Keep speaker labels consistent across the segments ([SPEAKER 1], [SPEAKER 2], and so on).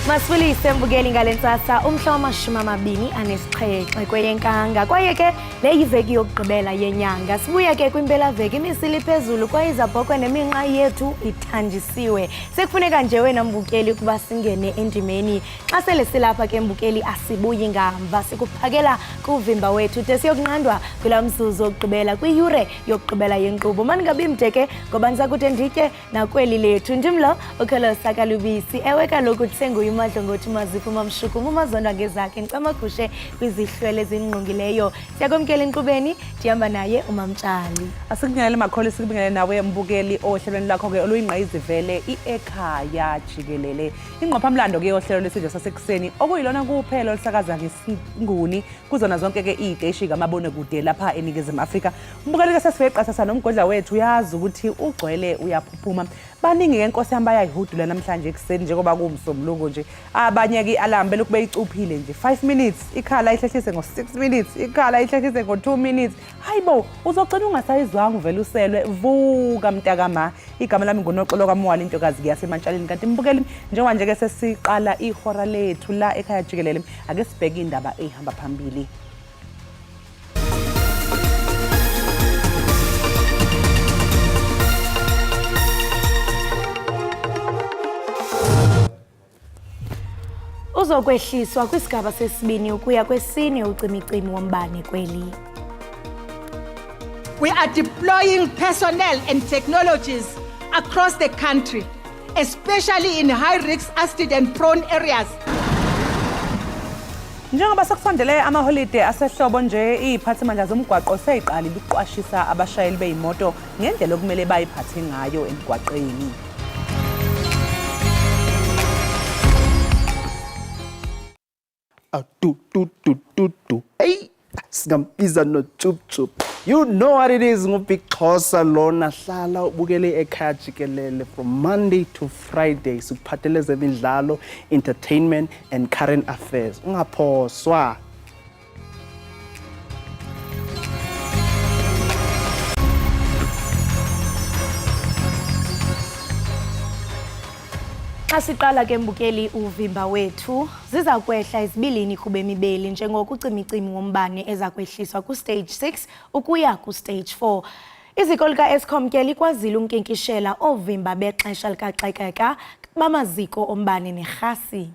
[SPEAKER 1] Masibulise mbukeli ngale ntsasa umhla wama-27 kweyeNkanga kwaye ke le yiveki yokugqibela yenyanga. Sibuya ke kwimpelaveki imisili iphezulu kwaye izabhokhwe neminqa yethu ithanjisiwe. Sekufuneka nje wena mbukeli ukuba singene endimeni. Xa sele silapha ke mbukeli asibuyi ngamva, sikuphakela kuvimba wethu de siyokunqandwa kulaa mzuzu wokugqibela kwiyure yokugqibela yenkqubo. Mandingabi mde ke ngoba ndiza kude nditye nakweli lethu. Ndim lo ukholosa kalubisi. Ewe kaloku ndisenguye uMadlongothi uMazipho uMamshukumu uMazondwa ngezakhe ndicamagushe kwizihlwele ezingqongileyo. Siyakwamkela enkqubeni ndihamba naye uMamtshali.
[SPEAKER 2] Asikubingelele Makholi, sikubingelele nawe mbukeli ohlelweni lwakho-ke oluyingqayizivele i-Ekhaya Jikelele. Ingqophamlando-ke yohlelo lwesidlo sasekuseni okuyilona kuphela olusakaza ngesinguni kuzona zonke-ke iy'teshi kamabonakude lapha eNingizimu Afrika. Mbukeli-ke sesifike qasasa nomgodla wethu, uyazi ukuthi ugcwele uyaphuphuma. Baningi-ke nkosi yami bayayihudula namhlanje ekuseni njengoba kuwumsombuluko nje. Abanye-ke i-alarm belokhu beyicuphile nje 5 minutes, ikhala ihlehlise ngo-6 minutes, ikhala ihlehlise ngo-2 minutes. Hayi bo, uzogcina ungasayizwanga uvele uselwe. Vuka mntakama. Igama lami nguNoxolo kaMwali, intokazi ke yaseMantshaleni. Kanti mbukeli, njengoba nje ke sesiqala ihora lethu la ekhaya jikelele, ake sibheke indaba eyihamba phambili.
[SPEAKER 1] Uzokwehliswa kwisigaba sesibini ukuya kwesine ucimicimi wombane kweli.
[SPEAKER 3] We are deploying personnel and technologies across the country, especially in high-risk accident-prone areas.
[SPEAKER 2] Njengoba sekusondele amaholide asehlobo nje, iy'phathimandla zomgwaqo seyiqalile ukuqwashisa abashayeli bey'moto ngendlela okumele bayiphathe ngayo emgwaqeni.
[SPEAKER 4] Du du du du du. Hey, singambiza no chup chup. You know what it is nguBig Xhosa lona, hlala ubukele ekhaya jikelele from Monday to Friday sikuphathele zemidlalo, entertainment and current affairs. Ungaphoswa.
[SPEAKER 1] Xa siqala ke mbukeli uvimba wethu, ziza kwehla izibilini kubemi beli njengoko ucimicimi wombane eza kwehliswa kustage 6 ukuya kustage 4. Iziko lika-Eskom ke likwazile unkinkishela oovimba bexesha likaxakeka bamaziko ombane nerhasi.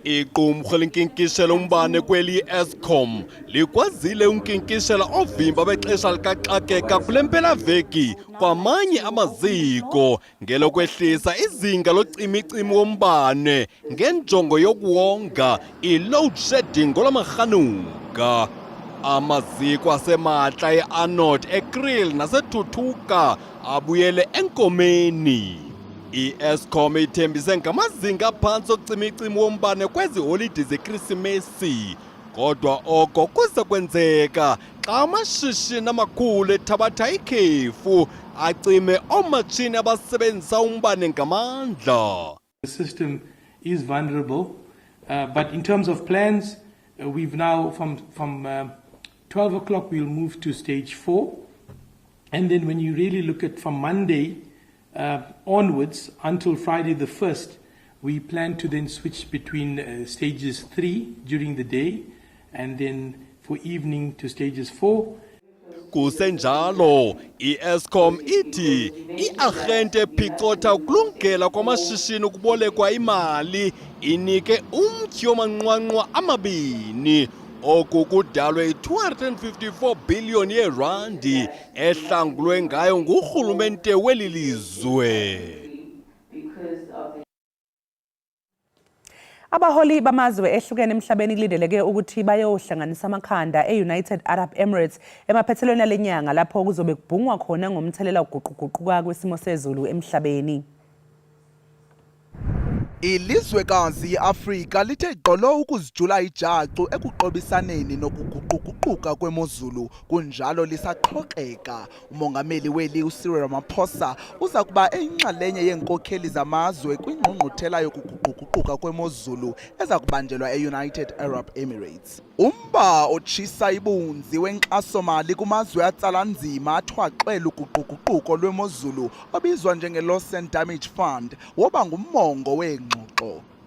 [SPEAKER 5] Iqumrhu elinkinkishela umbane kweli i-Eskom likwazile unkinkishela oovimba bexesha likaxakeka kule mpelaveki kwamanye amaziko ngelokwehlisa izinga locimicimi wombane ngenjongo yokuwonga i-load shedding ngolwamarhanuka. Amaziko aseMatla e-Arnold, eKriel naseThuthuka abuyele enkomeni. I-Eskom ithembise ngamazinga aphantsi ocimicimi wombane kwezi holide zeKrisimesi. Kodwa oko kuza kwenzeka xa amashishini amakhulu ethabatha ikhefu acime oomatshini abasebenzisa umbane ngamandla.
[SPEAKER 6] The system is vulnerable, but in terms of plans, we've now from 12 o'clock we'll move to stage 4, and then when you really look at from Monday onwards until Friday the 1st, we plan to then switch between stages 3 during the day and then for evening to stages 4.
[SPEAKER 5] Kusenjalo, i-Eskom ithi i-arhente ephicotha ukulungela kwamashishini ukubolekwa imali inike umtyhi omanqwanqwa amabini. Oku kudalwe i-254 billion yeerandi ehlangulwe ngayo ngurhulumente weli lizwe.
[SPEAKER 2] Abaholi bamazwe ehlukene emhlabeni kulindeleke ukuthi bayohlanganisa amakhanda e-United Arab Emirates emaphethelweni ale nyanga lapho kuzobe kubhungwa khona ngomthelela wokuguquguquka kwesimo sezulu emhlabeni.
[SPEAKER 7] Ilizwekazi iAfrika lithe gqolo ukuzijula ijacu ekuqobisaneni nokuguquguquka kwemozulu kunjalo lisaqhokeka. Umongameli weli uCyril Ramaphosa uza kuba eyinxalenye yeenkokheli zamazwe kwingqungquthela yokuguquguquka kwemozulu eza kubanjelwa eUnited Arab Emirates. Umba otshisa ibunzi wenkxaso-mali kumazwe atsala nzima athwaxwe luguquguquko lwemozulu obizwa njenge-Loss and Damage Fund woba ngumongo weengxoxo.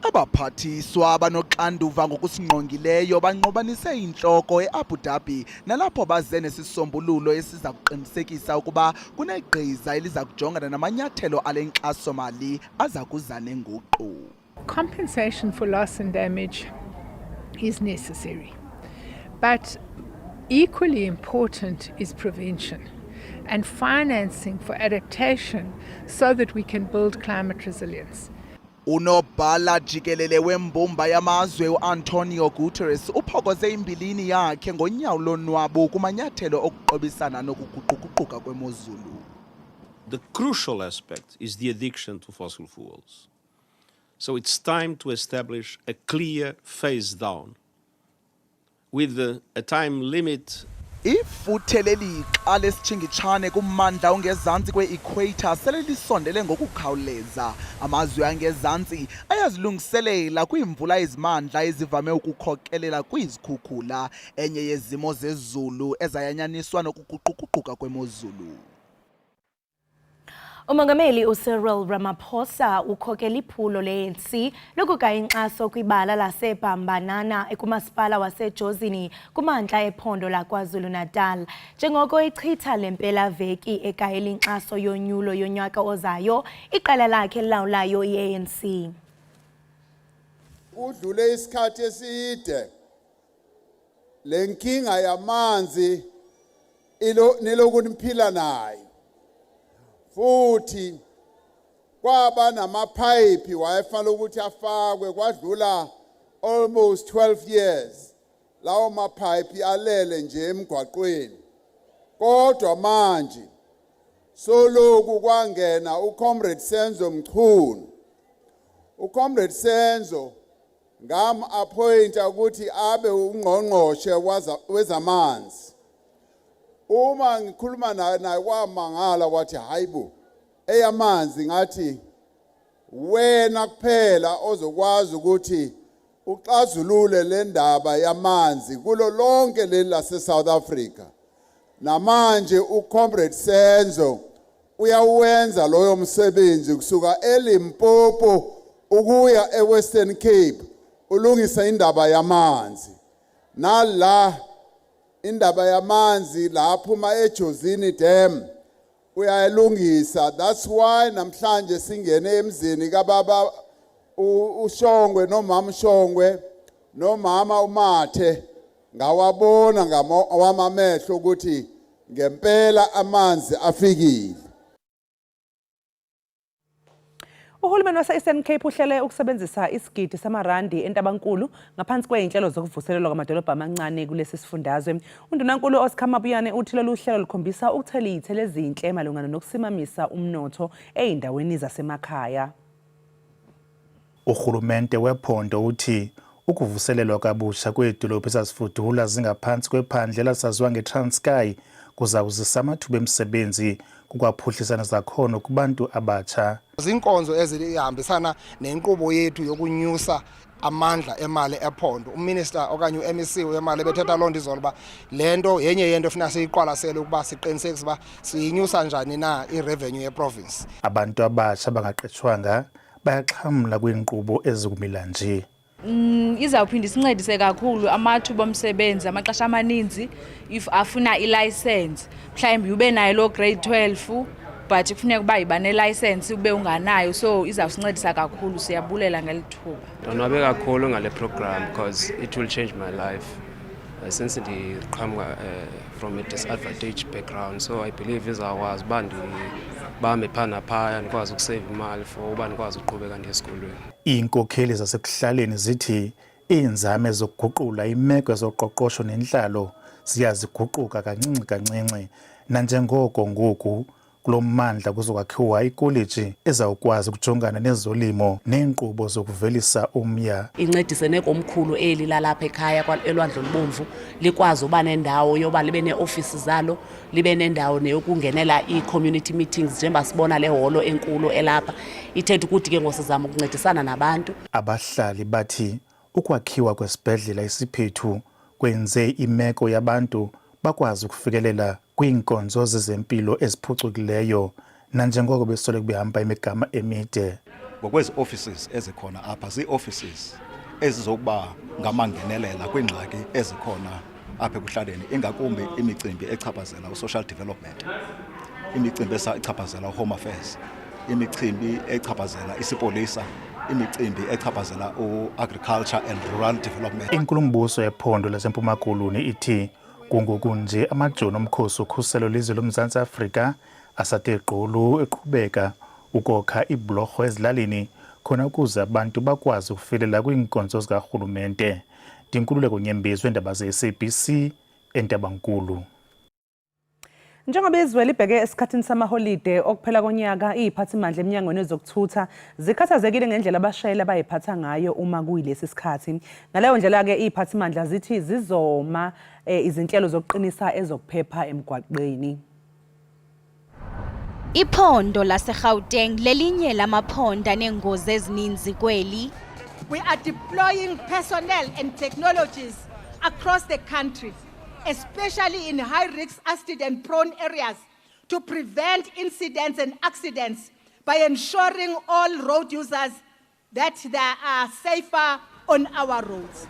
[SPEAKER 7] Abaphathiswa abanoxanduva ngokusingqongileyo banqobanise iintloko e-Abu Dhabi nalapho baze nesisombululo esiza kuqinisekisa ukuba kunegqiza eliza kujongana namanyathelo ale nkxaso-mali aza kuza nenguqu.
[SPEAKER 8] Compensation for loss and damage is necessary. But equally important is prevention and financing for adaptation so that we can build climate resilience.
[SPEAKER 7] Unobhala jikelele wembumba yamazwe uAntonio Guterres uphokoze imbilini yakhe ngonyawo lonwabu kumanyathelo okuqobisana nokuguquguquka kwemozulu.
[SPEAKER 9] The crucial aspect is the addiction to fossil fuels. So it's time to establish a clear phase down with a time limit.
[SPEAKER 7] Ifuthe lelixa lesitshingitshane kummandla ongezantsi kwe-equator sele lisondele ngokukhawuleza. Amazwe angezantsi ayazilungiselela kwiimvula ezimandla ezivame ukukhokelela kwizikhukhula, enye yezimo zezulu ezayanyaniswa nokuguquguquka kwemozulu.
[SPEAKER 1] Umongameli uCyril Ramaphosa ukhokela iphulo le-ANC lokugaya inkxaso kwibala laseBhambanana kumasipala waseJozini kumantla ephondo laKwaZulu-Natal. Njengoko ichitha le mpelaveki egayela inkxaso yonyulo yonyaka ozayo, iqela lakhe elilawulayo i-ANC.
[SPEAKER 10] Kudlule isikhathi eside le nkinga yamanzi ilo niloku niphila nayo, futhi kwaba namaphayiphi wayefanele ukuthi afakwe, kwadlula almost 12 years lawo maphayiphi alele nje emgwaqweni. Kodwa manje soloku kwangena uComrade Senzo Mchunu, uComrade Senzo ngam-appointa ukuthi abe ungqongqoshe wezamanzi. Uma ngikhuluma naye naye kwamangala, wathi, "Hayibo, eyamanzi?" Ngathi, "Wena kuphela ozokwazi ukuthi uxazulule le ndaba yamanzi kulo lonke leli lase South Africa." Namanje uComrade Senzo uyawenza loyo msebenzi kusuka eLimpopo ukuya eWestern Cape, ulungisa indaba yamanzi. Nala indaba yamanzi laphuma eJozini Dam uyayilungisa. That's why namhlanje singene emzini kababa uShongwe nomama uShongwe nomama uMathe, ngawabona ngawamamehlo ukuthi ngempela amanzi afikile.
[SPEAKER 2] Uhulumeni wase-Eastern Cape uhlele ukusebenzisa isigidi samarandi eNtabankulu ngaphansi kwey'nhlelo zokuvuselelwa kwamadolobha amancane kulesi sifundazwe. Undunankulu Oscar Mabuyane uthi lolu hlelo lukhombisa ukuthela iy'thelo ezinhle malungana nokusimamisa umnotho ey'ndaweni zasemakhaya.
[SPEAKER 11] Urhulumente wephondo uthi ukuvuselelwa kabusha kweedolophu ezazifudula zingaphansi kwephandle elasaziwa ngeTranskei kuza kuzisa amathuba emisebenzi, kukwaphuhlisa nezakhono kubantu abatsha.
[SPEAKER 12] Ziinkonzo ezihambisana nenkqubo yethu yokunyusa amandla emali ephondo. Uminister okanye u-MEC wemali ebethetha loo nto izolo, uba le nto yenye yento efuna siyiqwalasele ukuba siqinisekise uba siyinyusa njani na irevenue yeprovince.
[SPEAKER 11] Abantu abatsha abangaqeshwanga bayaxhamla kwiinkqubo ezikumila nje.
[SPEAKER 13] Izawuphinda isincedise kakhulu amathuba omsebenzi. Amaxesha amaninzi if afuna ilayisensi, mhlawumbi ube nayo loo grade 12, but kufuneka uba yiba nelayisensi ube unganayo, so izawusincedisa kakhulu. Siyabulela ngeli thuba.
[SPEAKER 14] Ndonwabe kakhulu ngale program because it will change my life, since ndiqhamuka from a disadvantaged background. So I believe izawukwazi uba ndibambe phaa naphaya, ndikwazi ukuseva imali for uba ndikwazi ukuqhubeka ndiye esikolweni.
[SPEAKER 11] Iinkokheli zasekuhlaleni zithi iinzame zokuguqula imeko yezoqoqosho nentlalo ziya ziguquka kancinci kancinci nanjengoko ngoku. Kulo mmandla kuzokwakhiwa ikoleji ezawukwazi ukujongana nezolimo neenkqubo zokuvelisa umya.
[SPEAKER 15] Incedise nekomkhulu eli lalapha ekhaya elwandle olubomvu likwazi uba nendawo yoba libe nee-ofisi zalo, libe nendawo neyokungenela ii-community meetings njengoba sibona le holo enkulu elapha. Ithetha ukuthi ke ngosizama ukuncedisana nabantu.
[SPEAKER 11] Abahlali bathi ukwakhiwa kwesibhedlela iSiphethu kwenze imeko yabantu bakwazi ukufikelela kwiinkonzo zezempilo eziphucukileyo nanjengoko besoloko behamba imigama emide.
[SPEAKER 16] Ngokwezi offices ezikhona apha, zii-offices ezizokuba ngamangenelela kwiingxaki ezikhona apha ekuhlaleni, ingakumbi imicimbi echaphazela u-social development, imicimbi echaphazela u-home affairs, imicimbi echaphazela isipolisa, imicimbi echaphazela u-agriculture and rural development.
[SPEAKER 11] Inkulumbuso yephondo laseMpuma Koloni ithi kungoku nje amajoni omkhosi okhuselo lizwe loMzantsi Afrika asathe gqolo eqhubeka ukokha iibhulorho ezilalini khona ukuze abantu bakwazi ukufikelela kwiinkonzo zikarhulumente. Ndinkululeko Nyembezi weendaba ze-SABC eNtabankulu.
[SPEAKER 2] Njengoba izwe libheke esikhathini samaholide okuphela konyaka, iy'phathimandla emnyangweni wezokuthutha zikhathazekile ngendlela abashayeli abayiphatha ngayo uma kuyilesi sikhathi. Ngaleyo ndlela-ke iy'phathimandla zithi zizoma eh, izinhlelo zokuqinisa ezokuphepha emgwaqeni.
[SPEAKER 17] Iphondo laseGauteng lelinye lamaphondo aneengozi ezininzi kweli.
[SPEAKER 3] We are deploying personnel and technologies across the country, especially in high-risk accident-prone areas, to prevent incidents and accidents by ensuring all road users that they are safer on our roads.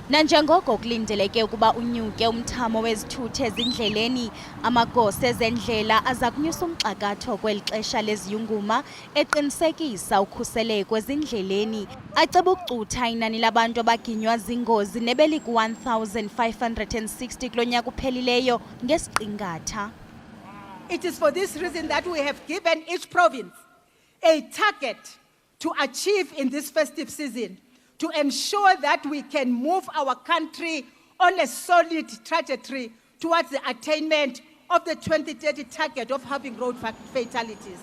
[SPEAKER 17] Nanjengoko kulindeleke ukuba unyuke umthamo wezithuthi ezindleleni, amagosa ezendlela aza kunyusa umxakatho kweli xesha leziyunguma eqinisekisa ukhuseleko ezindleleni. Aceba ukucutha inani labantu abaginywa zingozi nebeliku-1,560 kulo nyaka uphelileyo ngesiqingatha.
[SPEAKER 3] It is for this reason that we have given each province a target to achieve in this festive season to ensure that we can move our country on a solid trajectory towards the attainment of the 2030 target of having road fatalities.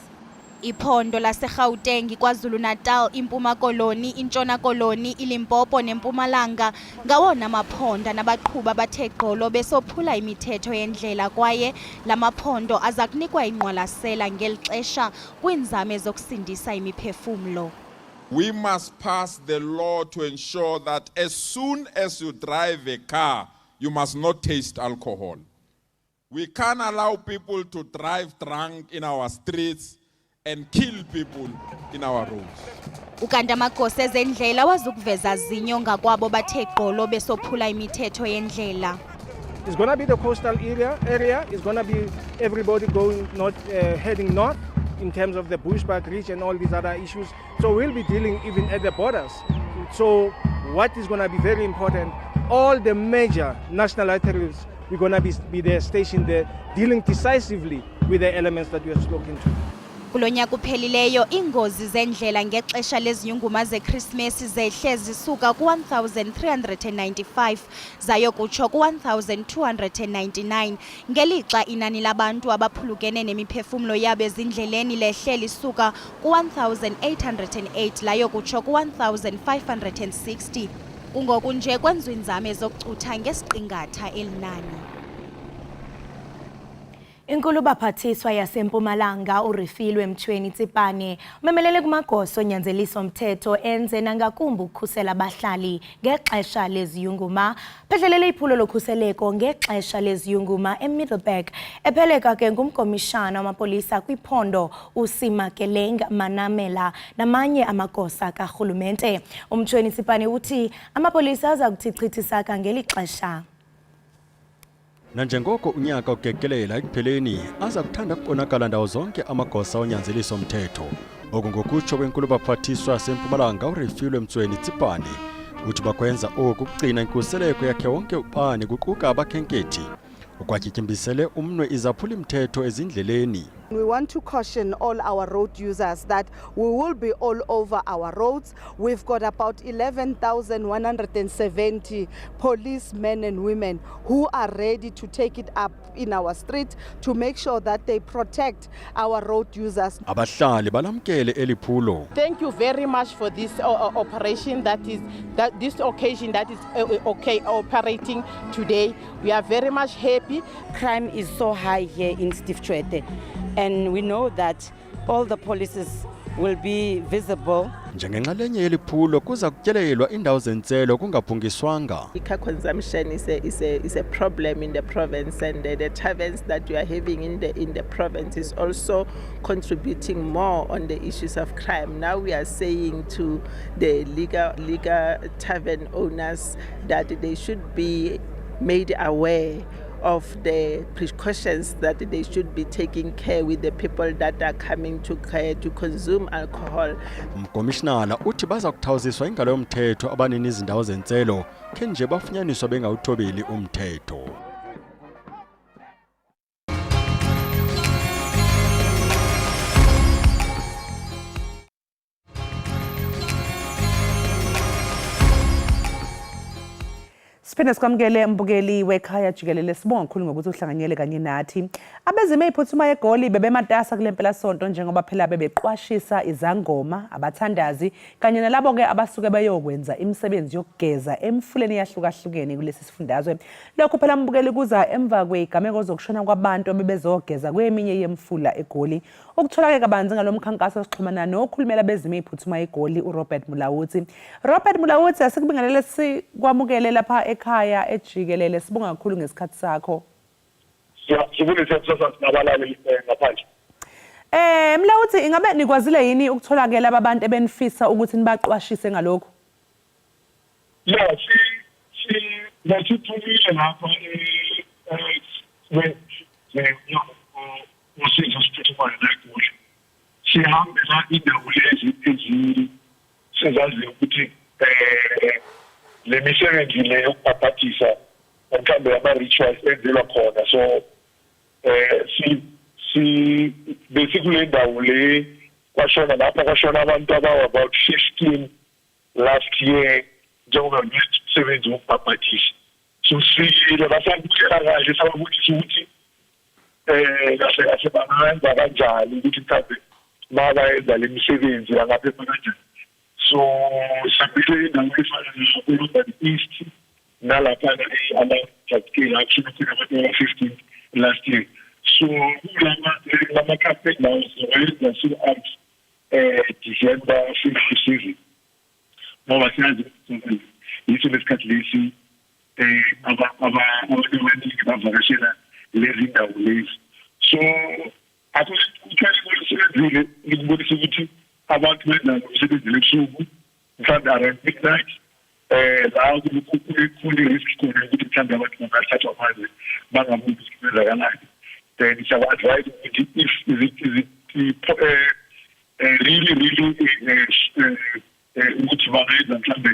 [SPEAKER 17] Iphondo laseGauteng, KwaZulu-Natal, iMpuma Koloni, iNtshona Koloni, iLimpopo neMpumalanga ngawona maphondo anabaqhubi abathe gqolo besophula imithetho yendlela kwaye la maphondo aza kunikwa ingqwalasela ngeli xesha kwiinzame zokusindisa imiphefumlo.
[SPEAKER 10] We must pass the law to ensure that as soon as you drive a car, you must not taste alcohol. We can't allow people to drive drunk in our streets and kill people in our roads.
[SPEAKER 17] Ukanti amagosa ezendlela awazukuveza zinyo ngakwabo bathe gqolo besophula imithetho yendlela.
[SPEAKER 6] It's going to be the coastal area. It's going to be everybody going north, heading north in terms of the Bushbuck Ridge and all these other issues. So we'll be dealing even at the borders. So what is going to be very important, all the major national arteries, we're going to be there, stationed there, dealing decisively with the elements that we have spoken to.
[SPEAKER 17] Kulo nyaka uphelileyo iingozi zendlela ngexesha leziyunguma zeKrismesi zehle zisuka ku-1395 zayokutsho ku-1299 ngelixa inani labantu abaphulukene nemiphefumlo yabo ezindleleni lehle lisuka ku-1808 layokutsho ku-1560. Kungoku nje kwenziwa iinzame zokucutha ngesiqingatha eli nani.
[SPEAKER 1] Inkulubaphathiswa yaseMpumalanga uRefilwe Mtsweni Tsipane umemelele kumagosa onyanzeliso mthetho enze nangakumbi ukukhusela abahlali ngexesha leziyunguma. Phehlelele iphulo lokhuseleko ngexesha leziyunguma eMiddelburg epheleka ke ngumkomishana wamapolisa kwiphondo uSimakeleng Manamela namanye amagosa karhulumente. UMtshweni Tsipane uthi amapolisa aza kuthi chithi saka ngeli xesha.
[SPEAKER 5] Nanjengoko unyaka ugekelela ekupheleni, aza kuthanda ukubonakala ndawo zonke amagosa onyanzeliso mthetho. Oku ngokutsho kwenkulubaphathiswa yaseMpumalanga uRefilwe Mtsweni Tsipane. Uthi bakwenza oku ukugcina inkuseleko yakhe wonke ubani kuquka abakhenkethi. Ukwatyityumbisele umnwe izaphuli-mthetho ezindleleni.
[SPEAKER 18] We want to caution all our road users that we will be all over our roads. We've got about 11,170 policemen and women who are ready to take it up in our street to make sure that they protect our road users.
[SPEAKER 5] Abahlali balamkele eliphulo.
[SPEAKER 19] Thank you very much for this operation that is that this occasion that is okay operating today. We are very much happy.
[SPEAKER 20] Crime is so high here in Steve Tshwete, and we know that all the policies will be visible.
[SPEAKER 5] Njengenxalenye yeliphulo kuza kutyelelwa indawo zentselo kungaphungiswanga.
[SPEAKER 21] Liquor consumption is a problem in the province, and the taverns that we are having in the province is also contributing more on the issues of crime. Now we are saying to the liquor tavern owners that they should be made aware of the precautions that they should be taking care with the people that are coming to care to consume alcohol.
[SPEAKER 5] Umkomishinala uthi baza kuthawuziswa ingalo yomthetho abanini izindawo zentselo khe nje bafunyaniswa bengawuthobeli umthetho.
[SPEAKER 2] Siphinde sikwamukele, mbukeli wekhaya jikelele. Sibonga kakhulu ngokuthi uhlanganyele kanye nathi. Abezimo eziphuthumayo eGoli bebematasa kule mpelasonto njengoba phela bebeqwashisa izangoma, abathandazi kanye nalabo-ke abasuke beyokwenza imisebenzi yokugeza emfuleni eyahlukahlukene kulesi sifundazwe. Lokhu phela, mbukeli, kuza emva kwezigameko zokushona kwabantu abebezogeza kweminye yemfula eGoli. Ukuthola-ke kabanzi ngalo mkhankaso, sixhumana nokhulumela bezimo eziphuthumayo eGoli, uRobert Mulaudzi. Robert Mulaudzi, asikubingelele, sikwamukele lapha ekhaya ejikelele. Sibonga kakhulu ngesikhathi sakho.
[SPEAKER 22] Sibulise, msasazi, nabalaleli ngaphandle.
[SPEAKER 2] Mulaudzi, ingabe nikwazile yini ukuthola-ke laba bantu ebenifisa ukuthi nibaqwashise ngalokhu?
[SPEAKER 22] Ya, si besiphumile lapha wosizo esiphuthumayo la eGoli, sihambe la indawo lezi ezisezaziyo ukuthi le misebenzi le yokubhabhadisa, mhlawumbe ama-rituals enzelwa khona. So si besikule ndawo le kwashona lapha, kwashona abantu abawu about 15 last year njengoba umsebenzi wokubhabhadisa. So sifikile, basabukela kahle, sababonisa ukuthi kahle kahle bangayenza kanjani, ukuthi mhlawumbe mabayenza le misebenzi bangaphepha kanjani. So sihambile indawo efana nako-London East nalaphana e-Alexandra, kushona khona abantu aba-15 last year. So kulama lama-campaign lawo sizowenza throughout December festive season, ngoba siyazi ukuthi yiso lesikhathi lesi abantu abaningi bavakashela lezi ndawo lezi. So ucwaningo olusebenzile likubonisa ukuthi abantu benza umsebenzi lebusuku, mhlawumbe around midnight, la kukhulu i-risk khona ukuthi mhlawumbe abantu bangathathwa amanzi, bangaboni ukuthi kwenzakalani. Then siyaba-advise ukuthi if is it really really ukuthi bangenza mhlawumbe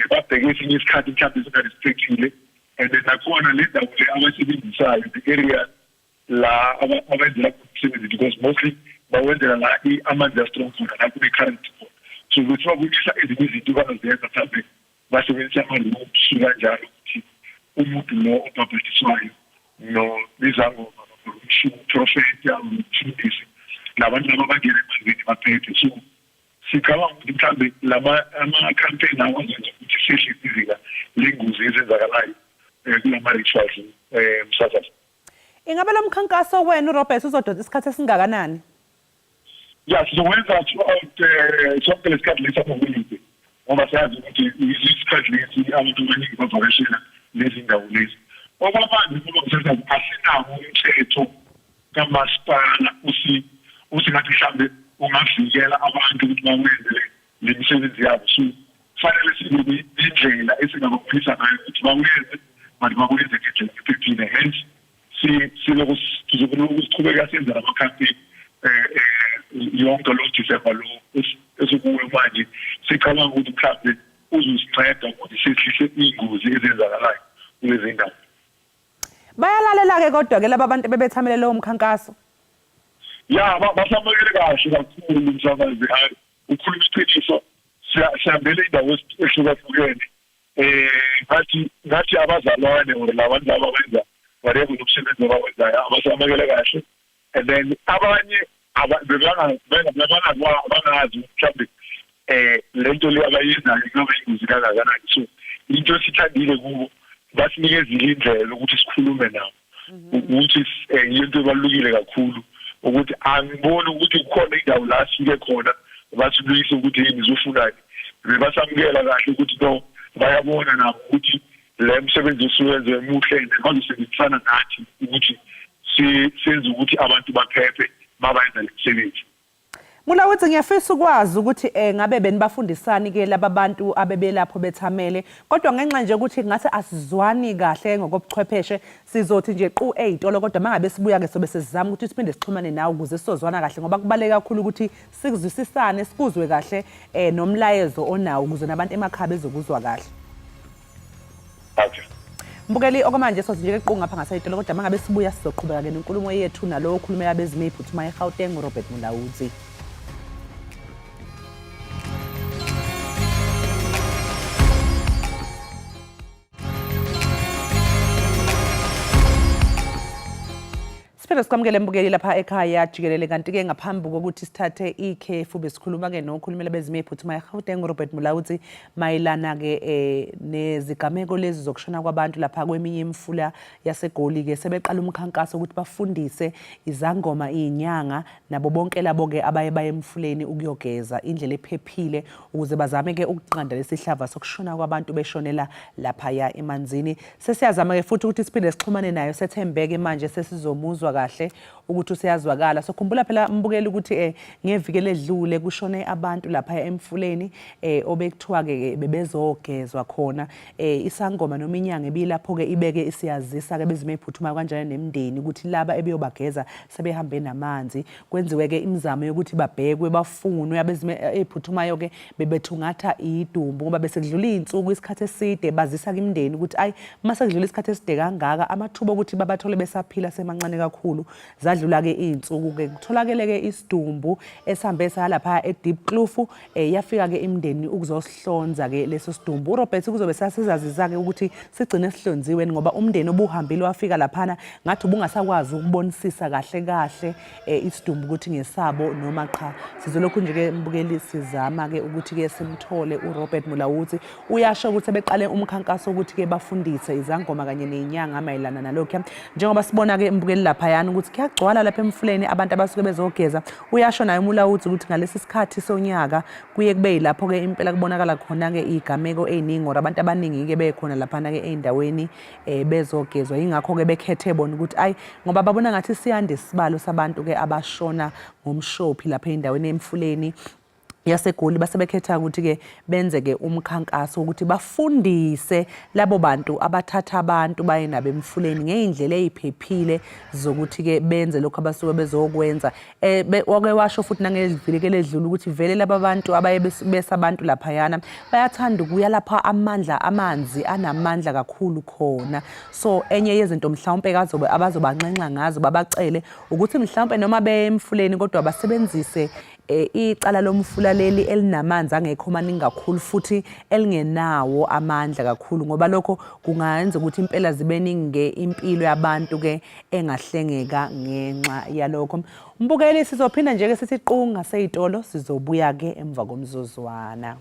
[SPEAKER 22] babheke esinye isikhathi mhlawumbe singa-restrictile. And then nakhona le ndawo le abayisebenzisayo, the area la abenzela umsebenzi, because mostly bawenzela la amanzi a-strong khona, la kune-current khona. So ukuthi babonisa ezinye izinto bangazenza, mhlawumbe basebenzisa ama-ropes kanjalo, ukuthi umuntu lo obhabhadiswayo nezangoma, umprofethi, umfundisi, labantu laba bangena emanzini baphephe. So sicabanga ukuthi mhlawumbe lama ama-campaign awazenza ukuthi sehlise izinga lengozi ezenzakalayo kulama-rituals, msasazi.
[SPEAKER 2] Ingabe lo mkhankaso wenu, Robert, uzodonsa isikhathi esingakanani?
[SPEAKER 22] Ya, sizokwenza throughout sonke lesikhathi lesi amaholide, ngoba siyazi ukuthi isikhathi lesi abantu abaningi bavakashela lezi ndawo lezi. Okwamanje, kuba msasazi, asinawo umthetho kamasipala usingathi mhlawumbe ungavikela abantu ukuthi bawenze le misebenzi yabo. So fanele sibe nendlela esingababonisa ngayo ukuthi bawenze, but bawenze ngendlela ephephile. Hence sizokulokhu siqhubeka senza lama-campaign yonke lo December lo esikuwo manje. Sicabanga ukuthi mhlawumbe uzosinceda ukuthi sehlise iy'ngozi ezenzakalayo kulezi ndawo.
[SPEAKER 2] Bayalalela-ke kodwa-ke laba bantu bebethamele lowo mkhankaso?
[SPEAKER 22] Ya, basamukele kahle kakhulu umsakazi. Hayi, ukhuluma iqiniso, sihambele indawo ehlukahlukene, ngathi abazalwane or labantu laba abenza whatever umsebenzi abawenzayo abasamukele kahle. And then abanye bangazi mhlawumbe lento le abayenzayo ingaba ingozi kangakanani. So into esithandile kubo, basinikezile indlela ukuthi sikhulume nabo, ukuthi into ebalulekile kakhulu ukuthi angiboni ukuthi kukhona indawo la sifike khona basibuyise ukuthi yini nizofunani. Bebasamukela kahle ukuthi no, bayabona nabo ukuthi le msebenzi osuwenze muhle and bazosebenzisana nathi ukuthi senze ukuthi abantu baphephe mabayenza le msebenzi.
[SPEAKER 2] Mulaudzi, ngiyafisa ukwazi ukuthi ngabe benibafundisani ke laba bantu abebelapho bethamele, kodwa ngenxa nje ukuthi ngathi asizwani kahle ngokobuchwepheshe, sizothi nje qu ey'tolo, kodwa mangabe sibuya ke sobe sesizama ukuthi siphinde sixhumane nawe ukuze sizozwana kahle, ngoba kubaluleke kakhulu ukuthi sikuzwisisane, sikuzwe kahle nomlayezo onawo ukuze nabantu emakhaya bezokuzwa kahle.
[SPEAKER 22] Okay.
[SPEAKER 2] Mbukeli, okwamanje sothi nje qu ngapha ngasey'tolo, kodwa mangabe sibuya sizoqhubeka-ke nenkulumo yethu nalowo okhulumela abezimo ey'phuthumayo eGauteng, uRobert Mulaudzi. Siphinde sikwamukele mbukeli lapha ekhaya jikelele. Kanti-ke ngaphambi kokuthi sithathe ikhefu besikhuluma-ke nokhulumela bezimo ey'phuthumayo eGauteng, uRobert Mulaudzi, mayelana-ke nezigameko lezi zokushona kwabantu lapha kweminye imifula yaseGoli-ke. Sebeqala umkhankaso ukuthi bafundise izangoma, iy'nyanga nabo bonke labo-ke abaye baye emfuleni ukuyogeza indlela ephephile, ukuze bazame-ke ukunqanda lesi hlava sokushona kwabantu beshonela laphaya emanzini. Sesiyazama-ke futhi ukuthi siphinde sixhumane nayo, sethembeke manje sesizomuzwa kahle ukuthi useyazwakala. So khumbula phela mbukeli ukuthi ngeviki eledlule kushone abantu lapha emfuleni obekuthiwa-ke bebezogezwa khona. Isangoma noma inyanga ebilapho-ke ibeke isiyazisa-ke bezimo ey'phuthumayo kanjalo nemindeni ukuthi laba ebeyobageza sebehambe namanzi. Kwenziwe-ke imizamo yokuthi babhekwe, bafunwe. Abezimo ey'phuthumayo-ke bebethungatha idumbu ngoba bese kudlula iy'nsuku, isikhathi eside. Bazisa-ke imindeni ukuthi ayi, uma sekudlula isikhathi eside kangaka, amathuba okuthi babathole besaphila semancane kakhulu. Zadlula-ke iy'nsuku-ke, kutholakele-ke isidumbu esihambe saya lapha e-Diepkloof. Yafika-ke imindeni ukuzosihlonza-ke leso sidumbu. URobert kuzobe sasizazisa-ke ukuthi sigcine sihlonziwe, ngoba umndeni obuhambile wafika laphana ngathi ubungasakwazi ukubonisisa kahle kahle isidumbu ukuthi ngesabo noma qha. Sizolokhu nje-ke mbukeli sizama-ke ukuthi-ke simthole uRobert Mulaudzi. Uyasho ukuthi sebeqale umkhankaso ukuthi-ke bafundise izangoma kanye ney'nyanga mayelana nalokhu, njengoba sibona-ke mbukeli laphayana ukuthi kuyagcwala lapha emfuleni abantu abasuke bezogeza. Uyasho naye uMulaudzi ukuthi ngalesi sikhathi sonyaka kuye kube yilapho-ke impela kubonakala khona-ke iy'gameko ey'ningi or abantu abaningi-ke bekhona laphana-ke ey'ndaweni bezogezwa. Yingakho-ke bekhethe bona ukuthi ayi, ngoba babona ngathi siyanda isibalo sabantu-ke abashona ngomshophi lapha ey'ndaweni emfuleni yaseGoli, base bekhetha ukuthi-ke benze-ke umkhankaso ukuthi bafundise labo bantu abathatha abantu baye nabo emfuleni ngey'ndlela ey'phephile zokuthi-ke benze lokhu abasuke bezokwenza. Wake washo futhi nangeviki eledlule ukuthi vele laba bantu abaye besa abantu laphayana bayathanda ukuya lapha amandla amanzi anamandla kakhulu khona. So enye yezinto mhlawumpe kazobe abazobanxenxa ngazo, babacele ukuthi mhlawumpe noma beye emfuleni kodwa basebenzise icala lomfula leli elinamanzi angekho maningi kakhulu futhi elingenawo amandla kakhulu, ngoba lokho kungayenza ukuthi impela zibe ningi impilo yabantu ke engahlengeka ngenxa yalokho. Mbukeli, sizophinda nje ke sithi qu ngasey'tolo, sizobuya ke emva komzuzwana.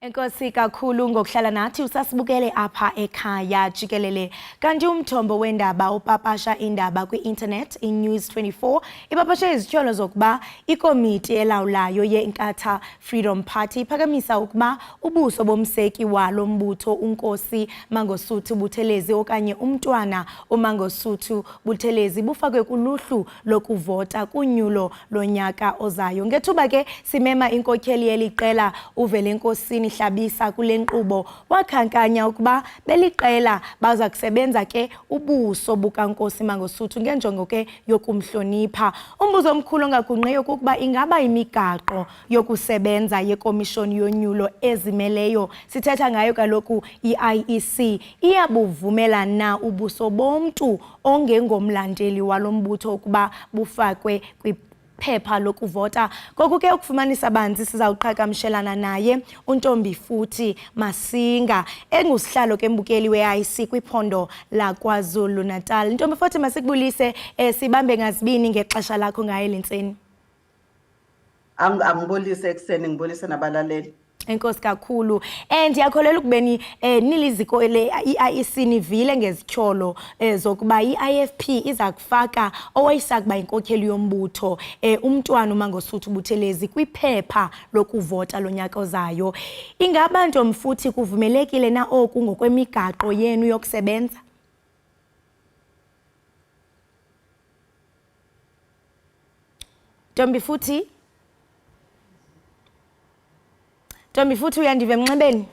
[SPEAKER 1] Enkosi kakhulu ngokuhlala nathi usasibukele apha ekhaya jikelele. Kanti umthombo wendaba upapasha indaba kwi-internet iNews 24 ipapashe izityholo zokuba ikomiti elawulayo ye-Inkatha Freedom Party iphakamisa ukuba ubuso bomseki walo mbutho uNkosi Mangosuthu Buthelezi okanye umntwana uMangosuthu Buthelezi bufakwe kuluhlu lokuvota kunyulo lonyaka ozayo. Ngethuba ke simema inkokheli yeli qela uVelenkosini Hlabisa kule nkqubo wakhankanya ukuba beliqela baza kusebenza ke ubuso bukaNkosi Mangosuthu ngenjongo ke yokumhlonipha. Umbuzo omkhulu ongagunqiyo kukuba ingaba imigaqo yokusebenza yekomishoni yonyulo ezimeleyo, sithetha ngayo kaloku i-IEC, iyabuvumela na ubuso bomntu ongengomlandeli walo mbutho ukuba bufakwe kwiphepha lokuvota. Ngoku ke ukufumanisa banzi sizawuqhagamshelana naye uNtombifuthi Masinga, engusihlalo ke mbukeli we-IEC kwiphondo laKwaZulu-Natal. Ntombifuthi, masikubulise, sibambe ngazibini ngexesha lakho ngaye le ntseni.
[SPEAKER 4] Angibulise ekuseni, ngibulise nabalaleli.
[SPEAKER 1] Enkosi kakhulu. Ndiyakholelwa ukubeni niliziko le i-IEC nivile ngezityholo zokuba i-IFP iza kufaka owayesakuba yinkokheli yombutho, umntwana uMangosuthu Buthelezi, kwiphepha lokuvota lonyaka ozayo. Ingaba, Ntomfuthi, kuvumelekile na oku ngokwemigaqo yenu yokusebenza? Ntombifuthi? Ntombifuthi, uyandiva emnxebeni?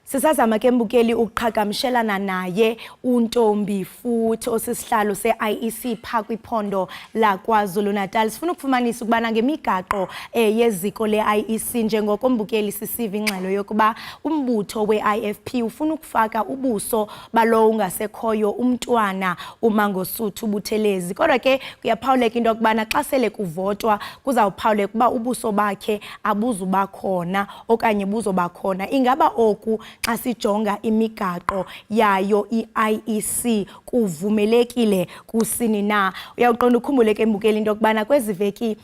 [SPEAKER 1] Sisazama ke mbukeli ukuqhagamshelana naye uNtombifuthi osisihlalo se-IEC pha kwiphondo laKwaZulu-Natal. Sifuna ukufumanisa ukubana ngemigaqo yeziko le-IEC, njengoko mbukeli sisiva ingxelo yokuba umbutho we-IFP ufuna ukufaka ubuso balowo ungasekhoyo umntwana uMangosuthu Buthelezi. Kodwa ke kuyaphawuleka into yokubana xa sele kuvotwa kuzawuphawuleka uba ubuso bakhe abuzuba khona okanye buzoba khona. Ingaba oku xa sijonga imigaqo yayo i-IEC kuvumelekile kusini na? Uyawuqonda ukhumbule ke mbukeli into yokubana kwezi veki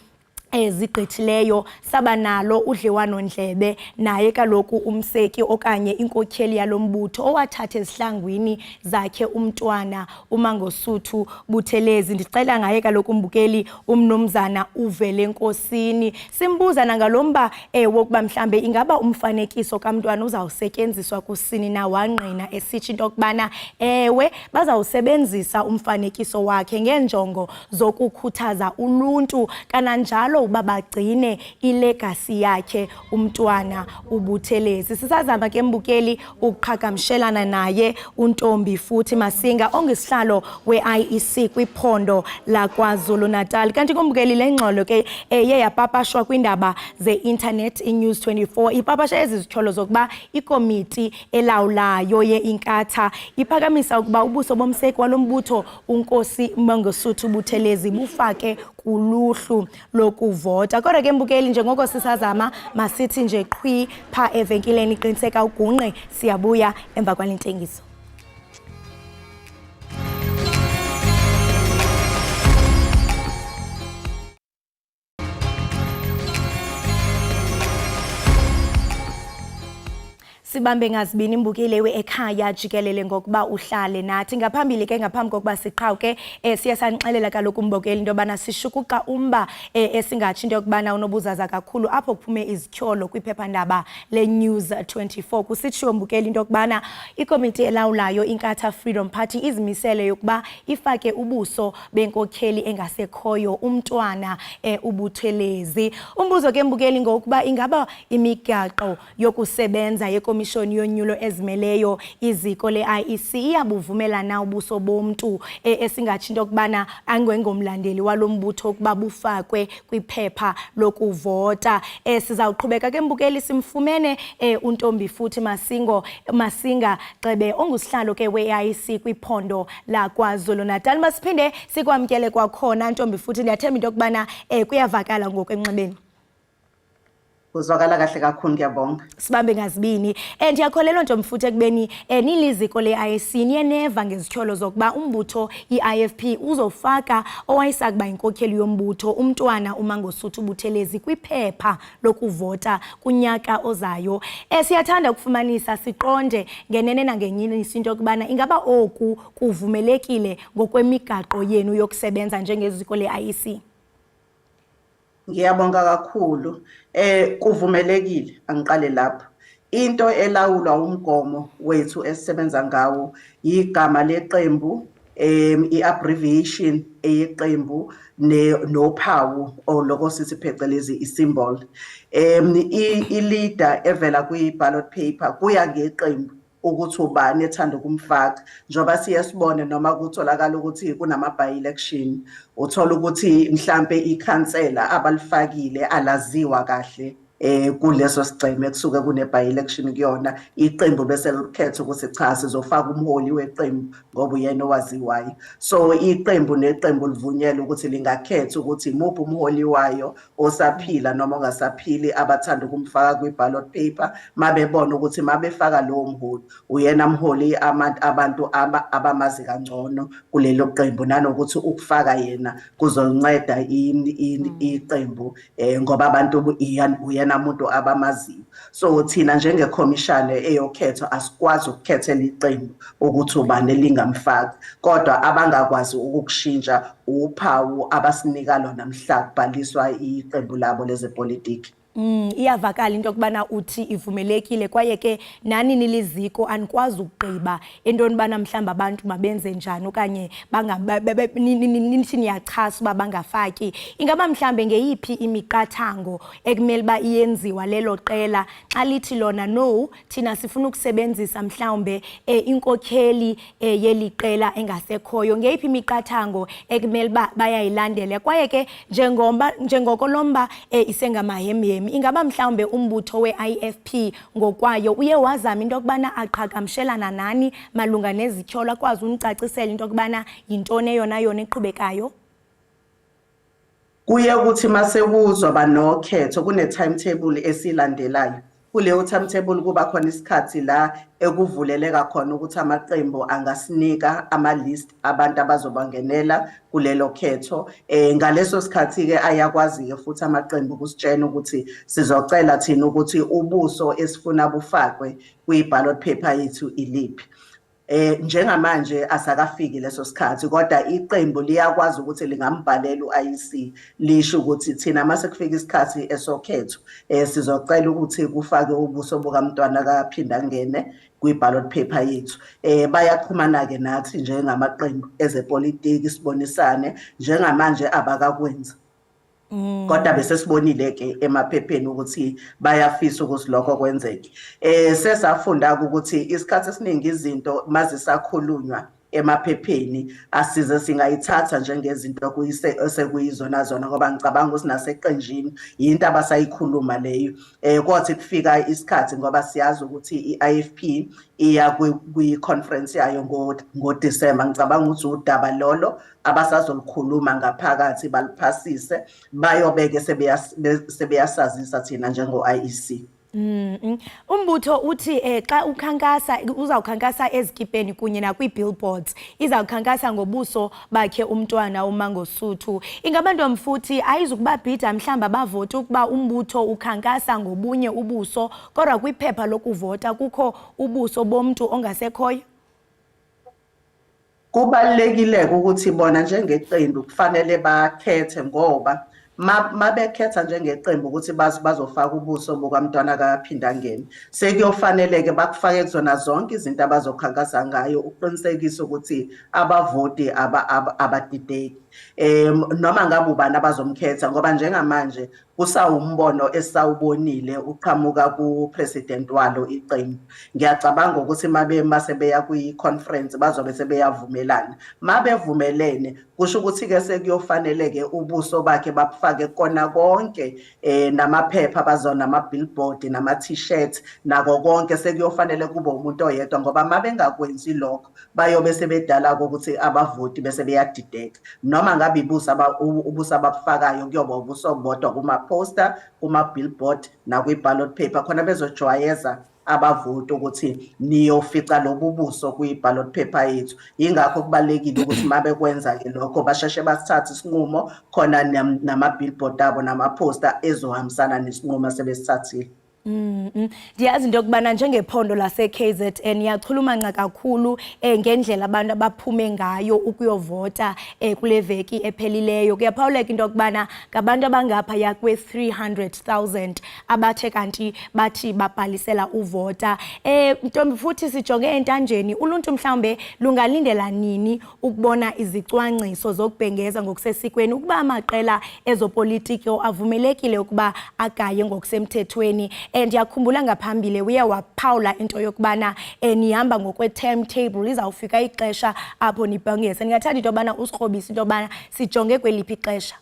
[SPEAKER 1] ezigqithileyo saba nalo udliwano-ndlebe naye kaloku umseki okanye inkokheli yalo mbutho owathatha ezihlangwini zakhe umntwana uMangosuthu Buthelezi. Ndicela ngaye kaloku umbukeli umnumzana uVele Nkosini, simbuza nangalo mba wokuba mhlambe ingaba umfanekiso kamntwana uzawusetyenziswa kusini na. Wangqina esitsho into yokubana ewe, bazawusebenzisa umfanekiso wakhe ngeenjongo zokukhuthaza uluntu kananjalo uba bagcine ilegacy yakhe umntwana uButhelezi. Sisazama ke mbukeli ukuqhagamshelana naye uNtombifuthi Masinga ongisihlalo we-IEC kwiphondo laKwaZulu-Natal. Kanti kumbukeli le ngxolo ke eye yapapashwa kwiindaba ze-internet iNews 24 ipapasha ezi zityholo zokuba ikomiti elawulayo ye-Inkatha iphakamisa ukuba ubuso bomseki walo mbutho uNkosi Mangosuthu Buthelezi bufake kuluhlu lokuvota. Kodwa ke mbukeli, njengoko sisazama, masithi nje qhwi pha evenkileni, qiniseka ugunqe, siyabuya emva kwale ntengiso. Sibambe ngazibini mbukeli ekhaya jikelele ngokuba uhlale nathi. Ngaphambili ke, ngaphambi kokuba siqhawuke, siye sanixelela kaloku mbukeli into yobana sishukuxa umba esingatsho into yokubana unobuzaza kakhulu, apho kuphume izityholo kwiphephandaba le-News 24 kusitshiwo mbukeli into yokubana ikomiti elawulayo Inkatha Freedom Party izimisele yokuba ifake ubuso benkokheli engasekhoyo umntwana uButhelezi. Umbuzo ke mbukeli ngokuba ingaba imigaqo yokusebenza yekomishoni yonyulo ezimeleyo iziko le-IEC iyabuvumela na ubuso bomntu esingatsho into yokubana angengomlandeli walo mbutho ukuba bufakwe kwiphepha lokuvota. Sizawuqhubeka ke mbukeli, simfumene uNtombifuthi Masinga Xebe ongusihlalo ke we-IEC kwiphondo laKwaZulu-Natal. Masiphinde sikwamkele kwakhona, Ntombifuthi. Ndiyathemba into yokubana kuyavakala ngoku emnxebeni.
[SPEAKER 4] Kuzwakala kahle kakhulu, ngiyabonga.
[SPEAKER 1] Sibambe ngazibini. Ndiyakholelwa, Ntombifuthi, ekubeni niliziko le-IEC niye neva ngezityholo zokuba umbutho i-IFP uzofaka owayesakuba yinkokheli yombutho umntwana uMangosuthu Buthelezi kwiphepha lokuvota kunyaka ozayo. Siyathanda ukufumanisa siqonde ngenene nangenyaniso into yokubana ingaba oku kuvumelekile ngokwemigaqo yenu yokusebenza njengeziko le-IEC.
[SPEAKER 4] Ngiyabonga kakhulu. Kuvumelekile, angiqale lapho. Into elawulwa umgomo wethu esisebenza ngawo igama leqembu. I-abbreviation eyeqembu nophawu oloko sithi phecelezi i-symbol. I-leader evela kwi-ballot paper kuya ngeqembu ukuthi ubani ethanda ukumfaka, njengoba siye sibone noma kutholakala ukuthi kunama by-election, uthola ukuthi mhlambe ikhansela abalifakile alaziwa kahle kuleso sigceme kusuke kune by-election kuyona, iqembu bese likhetha ukuthi cha, sizofaka umholi weqembu ngoba uyena owaziwayo. So iqembu neqembu livunyelwe ukuthi lingakhetha ukuthi imuphi umholi wayo osaphila noma ongasaphili abathanda ukumfaka kwi-ballot paper, mabebona ukuthi mabefaka lowo mholi uyena mholi abantu abamazi kangcono kulelo qembu, nanokuthi ukufaka yena kuzonceda iqembu ngoba abantu uyena umuntu abamaziyo. So thina njengekhomishane eyokhetho asikwazi ukukhethela iqembu ukuthi ubani elingamfaki, kodwa abangakwazi ukukushintsha uphawu abasinika lona mhla kubhaliswa iqembu labo lezepolitiki.
[SPEAKER 1] Iyavakala into yokubana uthi ivumelekile, kwaye ke nani niliziko anikwazi ukugqiba entoni bana mhlawumbi abantu mabenze njani okanye nithi niyachasa uba bangafaki. Ingaba mhlawumbe ngeyiphi imiqathango ekumele uba iyenziwa lelo qela xa lithi lona no, thina sifuna ukusebenzisa mhlawumbe inkokheli yeli qela engasekhoyo? Ngeyiphi imiqathango ekumele uba bayayilandela? Kwaye ke njengoko lo mba isengamahemhemi, ingaba mhlawumbe umbutho we-IFP ngokwayo uye wazama into yokubana aqhagamshelana nani malunga nezityholo, akwazi unicacisela into yokubana yintoni eyona yona eqhubekayo?
[SPEAKER 4] Kuye ukuthi mase kuzoba nokhetho kune-timetable esilandelayo. Kuleyo timetable kuba khona isikhathi la ekuvuleleka khona ukuthi amaqembu angasinika ama-list abantu abazobangenela kulelo khetho. Ngaleso sikhathi-ke ayakwazi-ke futhi amaqembu ukusitshena ukuthi sizocela thina ukuthi ubuso esifuna bufakwe kwi-ballot paper yethu iliphi. Njengamanje asakafiki leso sikhathi, kodwa iqembu liyakwazi ukuthi lingambhalela u-IEC lisho ukuthi thina mase kufika isikhathi esokhetho sizocela ukuthi kufake ubuso bukamntwana kaPhindangene kwi-ballot paper yethu. Bayaxhumana-ke nathi njengamaqembu ezepolitiki sibonisane. Njengamanje abakakwenzi, kodwa bese sibonile ke emaphepheni ukuthi bayafisa ukuthi lokho kwenzeke. Sesafunda ukuthi isikhathi esiningi izinto mazisakhulunywa emaphepheni asize singayithatha njengezinto esekuyizona zona, ngoba ngicabanga ukuthi naseqenjini yinto abasayikhuluma leyo. Kwathi kufika isikhathi, ngoba siyazi ukuthi i-IFP iya kwi-conference yayo ngoDisemba, ngicabanga ukuthi udaba lolo abasazolukhuluma ngaphakathi baliphasise, bayobeke sebeyasazisa thina njengo-IEC.
[SPEAKER 1] Umbutho uthi xa ukhankasa uzawukhankasa ezikipeni kunye nakwi-billboards, izawukhankasa ngobuso bakhe umntwana uMangosuthu. Ingaba ntomfuthi ayizukubabhida mhlawumbi abavoti ukuba umbutho ukhankasa ngobunye ubuso kodwa kwiphepha lokuvota kukho ubuso bomntu ongasekhoyo?
[SPEAKER 4] Kubalulekile ukuthi bona njengeqembu kufanele bakhethe, ngoba mabekhetha njengeqembu ukuthi bazofaka ubuso bukamntwana kaPhindangene, sekuyofanele-ke bakufake kuzona zonke izinto abazokhankasa ngayo ukuqinisekisa ukuthi abavoti abadideki noma ngabe ubani abazomkhetha, ngoba njengamanje kusawumbono esawubonile uqhamuka ku-president walo iqembu. Ngiyacabanga ukuthi mase beya kwi-conference bazobe sebeyavumelana. Mabevumelene kusho ukuthi-ke sekuyofanele-ke ubuso bakhe babufake kona konke, namaphepha bazona, nama-billboard, nama-t-shirt, nako konke sekuyofanele kube umuntu oyedwa, ngoba mabengakwenzi lokho bayobe sebedala ukuthi abavoti bese beyadideka. Noma ngabe ubuso ababufakayo kuyoba ubuso obubodwa kuma-poster, kuma-billboard nakwi-ballot paper, khona bezojwayeza abavoti ukuthi niyofica lobu buso kwi-ballot paper yethu. Yingakho kubalulekile ukuthi mabekwenza-ke lokho basheshe basithathe isinqumo, khona nama-billboard abo nama-poster ezohambisana nesinqumo asebesithathile.
[SPEAKER 1] Ndiyazi into yokubana njengephondo lase-KZN yachulumanca kakhulu ngendlela abantu abaphume ngayo ukuyovota kule veki ephelileyo. Kuyaphawuleka into yokubana ngabantu abangaphaya kwe-300,000 abathe kanti bathi babhalisela uvota. Ntombi futhi, sijonge entanjeni, uluntu mhlawumbe lungalindela nini ukubona izicwangciso zokubhengeza ngokusesikweni ukuba amaqela ezopolitiko avumelekile ukuba agaye ngokusemthethweni? Ndiyakhumbula ngaphambili uye waphawula into yokubana nihamba ngokwe-timetable, izawufika ixesha apho nibhengeze. Ndingathanda into yobana usikrobise into yobana sijonge kweliphi ixesha.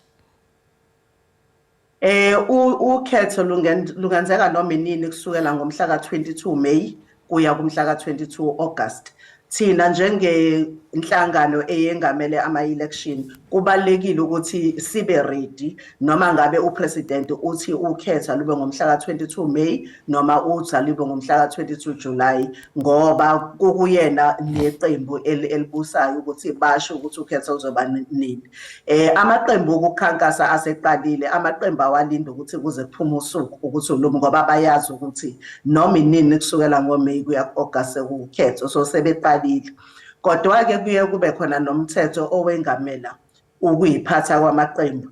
[SPEAKER 4] Ukhetho lungenzeka noma inini kusukela ngomhla ka-22 May kuya kumhla ka-22 August. Thina njengenhlangano eyengamele ama-election, kubalulekile ukuthi sibe ready noma ngabe upresident uthi ukhetha lube ngomhla ka-22 May noma uthi alube ngomhla ka-22 July, ngoba kukuyena neqembu elibusayo ukuthi basho ukuthi ukhetho luzoba nini. Amaqembu okukhankasa aseqalile, amaqembu awalinda ukuthi kuze kuphume usuku ukuthi ulume, ngoba bayazi ukuthi noma inini kusukela ngoMay kuya ku-August sekukhetho, so sebeqalile. Kodwa-ke kuye kube khona nomthetho owengamela ukuyiphatha kwamaqembu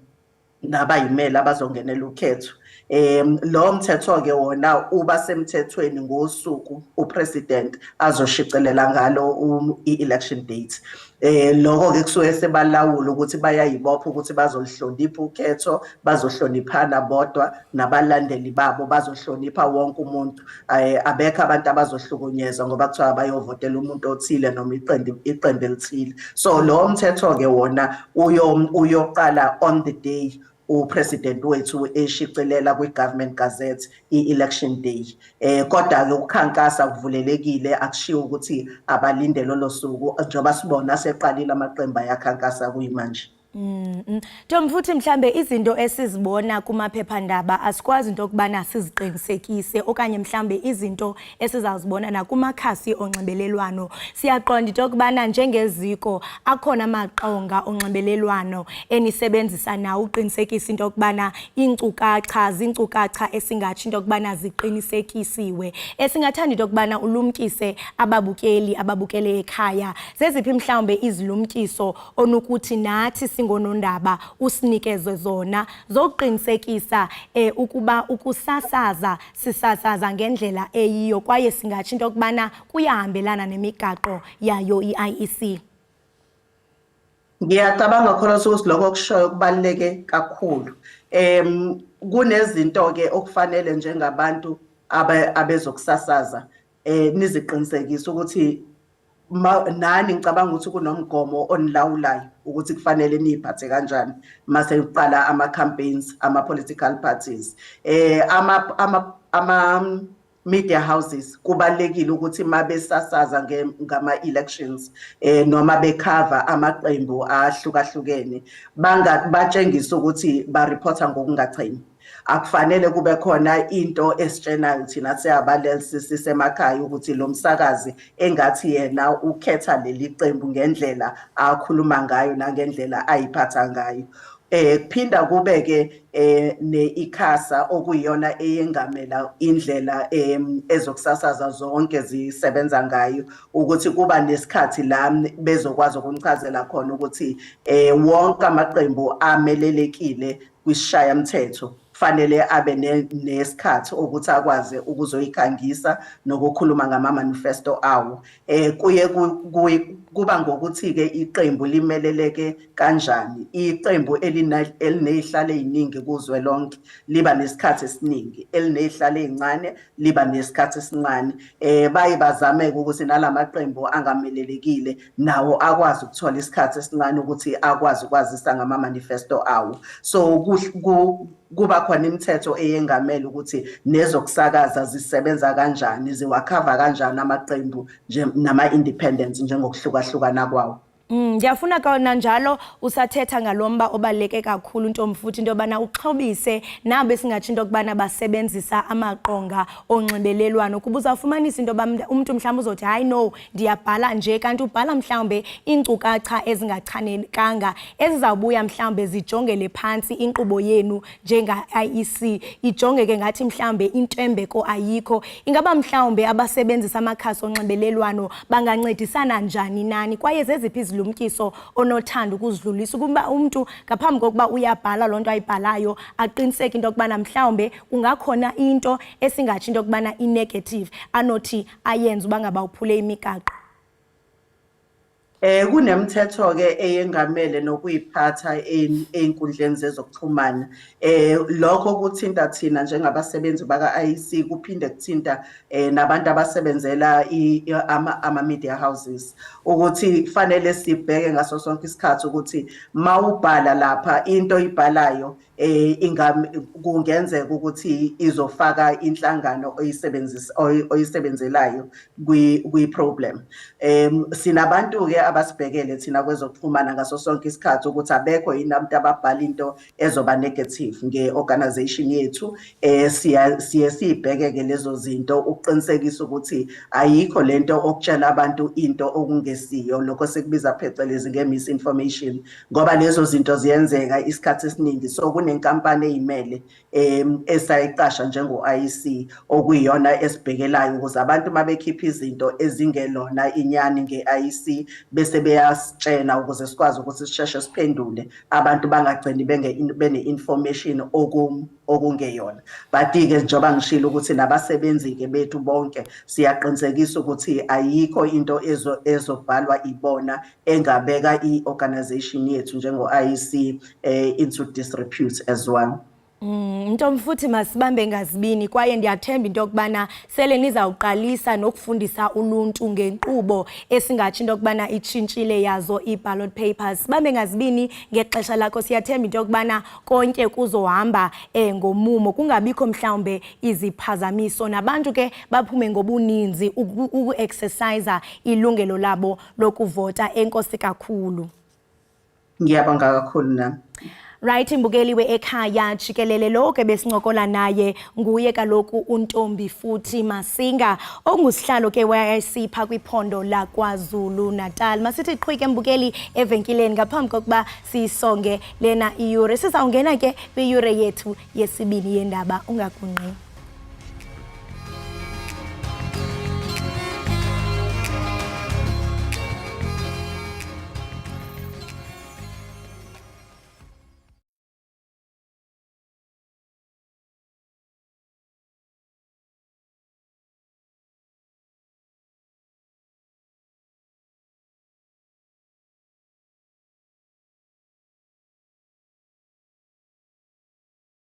[SPEAKER 4] nabayimele abazongenela ukhetho. Lo mthetho-ke wona uba semthethweni ngosuku upresident azoshicilela ngalo i-election date. Lokho-ke kusuke sebalawula ukuthi bayayibopha ukuthi bazolihlonipha ukhetho, bazohloniphana bodwa nabalandeli babo, bazohlonipha wonke umuntu. Abekho abantu abazohlukunyezwa ngoba kuthiwa bayovotela umuntu othile noma iqembu elithile. So lo mthetho-ke wona uyoqala on the day upresident wethu eshicilela kwi-Government Gazette i-election day. Kodwa-ke ukukhankasa kuvulelekile, akushiwo ukuthi abalinde lolo suku, njengoba sibona seqalile amaqembu ayakhankasa kuyimanje.
[SPEAKER 1] Ntombi futhi, mhlambe izinto esizibona kumaphephandaba asikwazi into yokubana siziqinisekise, okanye mhlambe izinto esizazibona nakumakhasi onxibelelwano. Siyaqonda into yokubana njengeziko akhona amaqonga onxibelelwano enisebenzisa nawo uqinisekisa into yokubana iinkcukacha ziinkcukacha esingatsho into yokubana ziqinisekisiwe. Esingathanda into yokubana ulumkise ababukeli ababukele ekhaya. Zeziphi mhlawumbe izilumkiso onokuthi nathi singonondaba usinikeze zona zokuqinisekisa ukuba ukusasaza sisasaza ngendlela eyiyo, kwaye singatsho into yokubana kuyahambelana nemigaqo yayo i-IEC?
[SPEAKER 4] Ngiyacabanga khona ukuthi lokho okushoyo kubaluleke kakhulu. Kunezinto ke okufanele njengabantu abezokusasaza niziqinisekise ukuthi nani, ngicabanga ukuthi kunomgomo onilawulayo ukuthi kufanele niyiphathe kanjani mase kuqala ama campaigns ama political parties. Ama media houses kubalulekile ukuthi mabesasaza ngama elections noma becover amaqembu ahlukahlukene, banga batshengisa ukuthi ba reporta ngokungachemi. Akufanele kube khona into esitshenayo thina siyabaleli sisemakhaya ukuthi lo msakazi engathi yena ukhetha leli qembu ngendlela akhuluma ngayo nangendlela ayiphatha ngayo. Kuphinda kube ke ne-ICASA, okuyiyona eyengamela indlela ezokusasaza zonke zisebenza ngayo, ukuthi kuba nesikhathi la bezokwazi ukunichazela khona ukuthi wonke amaqembu amelelekile kwisishayamthetho fanele abe nesikhathi ukuthi akwazi ukuzoyikhangisa nokukhuluma ngama-manifesto awo. Kuye kuba ngokuthi-ke iqembu limeleleke kanjani. Iqembu elineyihlalo ey'ningi kuzwelonke liba nesikhathi esiningi, elineyihlalo ey'ncane liba nesikhathi esincane. Baye bazame-ke ukuthi nalamaqembu angamelelekile nawo akwazi ukuthola isikhathi esincane ukuthi akwazi ukwazisa ngama-manifesto awo. So kuba khona imithetho eyengamele ukuthi nezokusakaza zisebenza kanjani, ziwakhava kanjani amaqembu nama-independents njengokuhlukahlukana kwawo.
[SPEAKER 1] Ndiyafuna kananjalo usathetha ngalo mba obaluleke kakhulu, ntombi futhi, into yobana uxhobise nabo esingatsho into yokubana basebenzisa amaqonga onxibelelwano, kuba uzawufumanisa into yoba umntu mhlawumbi uzothi, hayi no, ndiyabhala nje, kanti ubhala mhlawumbe iinkcukacha ezingachanekanga ezizawubuya mhlawumbe zijongele phantsi inkqubo yenu njenga-IEC, ijongeke ngathi mhlawumbe intembeko ayikho. Ingaba mhlawumbe abasebenzisa amakhasi onxibelelwano bangancedisana njani nani, kwaye zeziphi izilumkiso onothanda ukuzidlulisa ukuba umntu ngaphambi kokuba uyabhala loo nto ayibhalayo aqiniseke into yokubana mhlawumbe kungakhona into esingatsho into yokubana i-negative anothi ayenze uba ngaba uphule imigaqo?
[SPEAKER 4] Kunemithetho ke eyengamele nokuyiphatha ey'nkundleni zezokuxhumana. Lokho kuthinta thina njengabasebenzi baka-IEC, kuphinde kuthinta nabantu abasebenzela ama-media houses, ukuthi fanele sibheke ngaso sonke isikhathi ukuthi mawubhala lapha, into oyibhalayo kungenzeka ukuthi izofaka inhlangano oyisebenzisa oyisebenzelayo kwi-problem. Sinabantu ke abasibhekele thina kwezokuxhumana ngaso sonke isikhathi ukuthi abekho yini abantu ababhala into ezoba negative nge-organization yethu. Siya siye sibheke ke lezo zinto ukuqinisekisa ukuthi ayikho lento okutshela abantu into okungesiyo, lokho sekubiza phecelezi nge-misinformation, ngoba lezo zinto ziyenzeka isikhathi esiningi. So kunenkampani eyimele esayiqasha njengo-IEC okuyiyona esibhekelayo ukuze abantu mabekhipha izinto ezingelona inyani nge-IEC bese beyasitshela ukuze sikwazi ukuthi sisheshe siphendule, abantu bangagcini bene-information okungeyona. But-ke njengoba ngishilo ukuthi nabasebenzi-ke bethu bonke siyaqinisekisa ukuthi ayikho into ezobhalwa ibona engabeka i-organization yethu njengo-IEC into disrepute as well.
[SPEAKER 1] Ntombi futhi, masibambe ngazibini, kwaye ndiyathemba into yokubana sele nizawuqalisa nokufundisa uluntu ngenkqubo esingatsho into yokubana itshintshile yazo ii-ballot papers. Sibambe ngazibini ngexesha lakho. Siyathemba into yokubana konke kuzohamba ngomumo, kungabikho mhlawumbe iziphazamiso, nabantu ke baphume ngobuninzi uku-exercise ilungelo labo lokuvota. Enkosi kakhulu.
[SPEAKER 4] Ngiyabonga kakhulu nami.
[SPEAKER 1] Right, mbukeli we-Ekhaya Jikelele, lo ke besincokola naye nguye kaloku uNtombi futhi Masinga, ongusihlalo ke we-IEC pha kwiphondo laKwaZulu Natal. Masithi qhwike, mbukeli, evenkileni ngaphambi kokuba siyisonge lena iyure. Sizawungena ke kwiyure yethu yesibini yendaba, ungagungqi.